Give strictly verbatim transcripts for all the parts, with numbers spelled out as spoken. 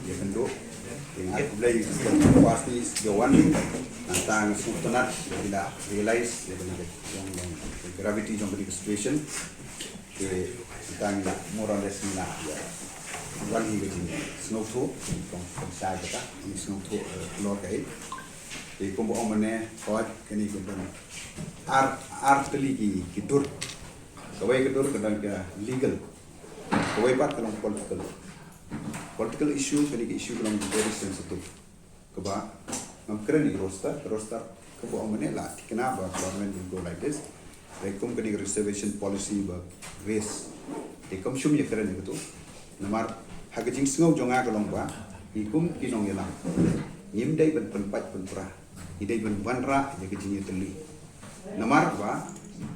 Ïa kynduh. Ïa nga khublei ïa ki parties ïa wan. Nangta nga sngewtynnat ïa ki la realize ïa kane ka jong long gravity jong kane ka situation. Te nangta ngi la more or less ngi la ïa wan hi ka jingsngewthuh. Kong kong shai kata ngi sngewthuh, eh, lor kaei. Te kumba ong mynne, hooid kane ka don ar ar tylli ki ki dur. Kawei ka dur ka don ka legal. Kawei pat ka long political. Political issue, kane ka issue ka long very sensitive. Kaba ngam kren ïa ka roster, ka roster kaba ong mynne la thikna ba government will go like this. Te kum kane ka reservation policy ba raise. Te kam shym ïa kren ïa katu. Namar ha ka jingsngew jong nga ka long ba ngi kum ki nongïalam ngim dei ban pynpait pynpra. Ngi dei ban wanrah ïa ka jingïatylli. Namar ba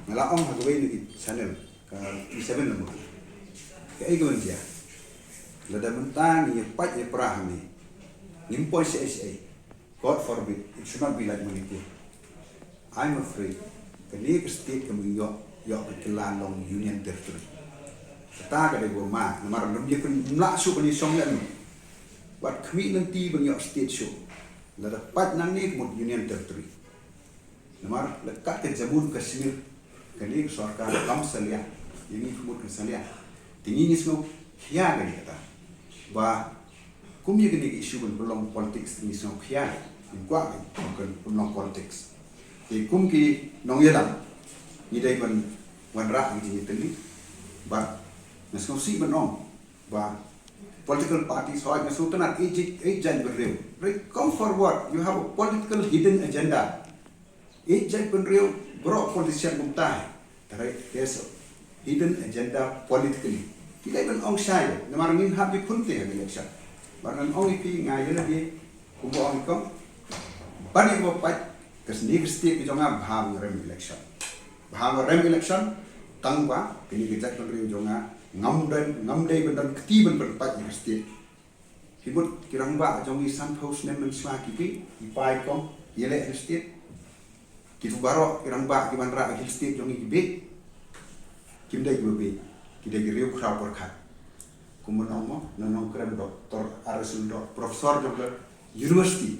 nga la ong ha kawei na ki channel, ka T seven number. Kaei ka ban jia? Lada mynta ngi ïa pait ïa pra hangne, ngim poi shaei shaei. God forbid, it should not be like Manipur. I'm afraid kane ka state ka mut ïoh ïoh ka kylla long union territory. Kata ka dei ba ma namar lum ïa pynmlah shuh ban ïa shong lem. Wat khmih lynti ban ïoh state shuh. Lada pait nangne ka mut union territory. Namar la kat ka Jammu Kashmir kane ka sorkar kam salia, ïa ngi ka mut ka salia. Te ngi ngi sngewkhia kane kata ba kum ïa kane ka issue ban pynlong politics te ngi sngewkhia, ngi kwah ban pynlong politics. Te kum ki nongïalam ngi dei ban wanrah ïa ki jingïatylli. Bad nga sngewsih ban ong ba political parties, hooid nga sngewtynnat, eh, Jain, eh, Jain bynriew, right, come forward, you have a political hidden agenda. Ïeit jaitbynriew baroh politician kumta hi. Tharai there's a hidden agenda politically. Ki dei ban ong shai, namar ngin hap ïa pynthei ha election. Namar ngan ong ïa phi, nga ïa lade kumba ong ïa kong. Ban ïa ba pait ka sni ka state ka jong nga bha ba nga rem election. Bha ba rem election tang ba kine ki jaitbynriew jong nga ngam dei, ngam dei ban don kti ban pynpait ïa ka state. Ki mut ki rangbah jong ngi sanphew snem mynshuwa ki bieit, i pa i kong, ïaleh ha state. Kitu baroh ki rangbah ki wanrah ha state jong ngi ki bieit. Kim dei kiba bieit, ki dei ki riew khraw pyrkhat. Kum u nong mo, u nongkrem doktor, ar sun dok, professor jong ka university.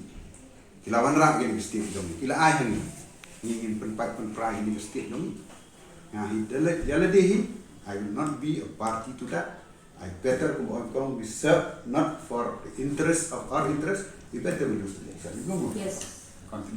Ki la wanrah ha state jong ngi, ki la ai ha ngi. Ngi ngin pynpait pynpra ha state jong ngi. Nga hi da la, ïa lade hi, I will not be a party to that. I better, kumba ong kong, we serve not for the interest of our interest, we better we lose the election. You know? Yes. Continue.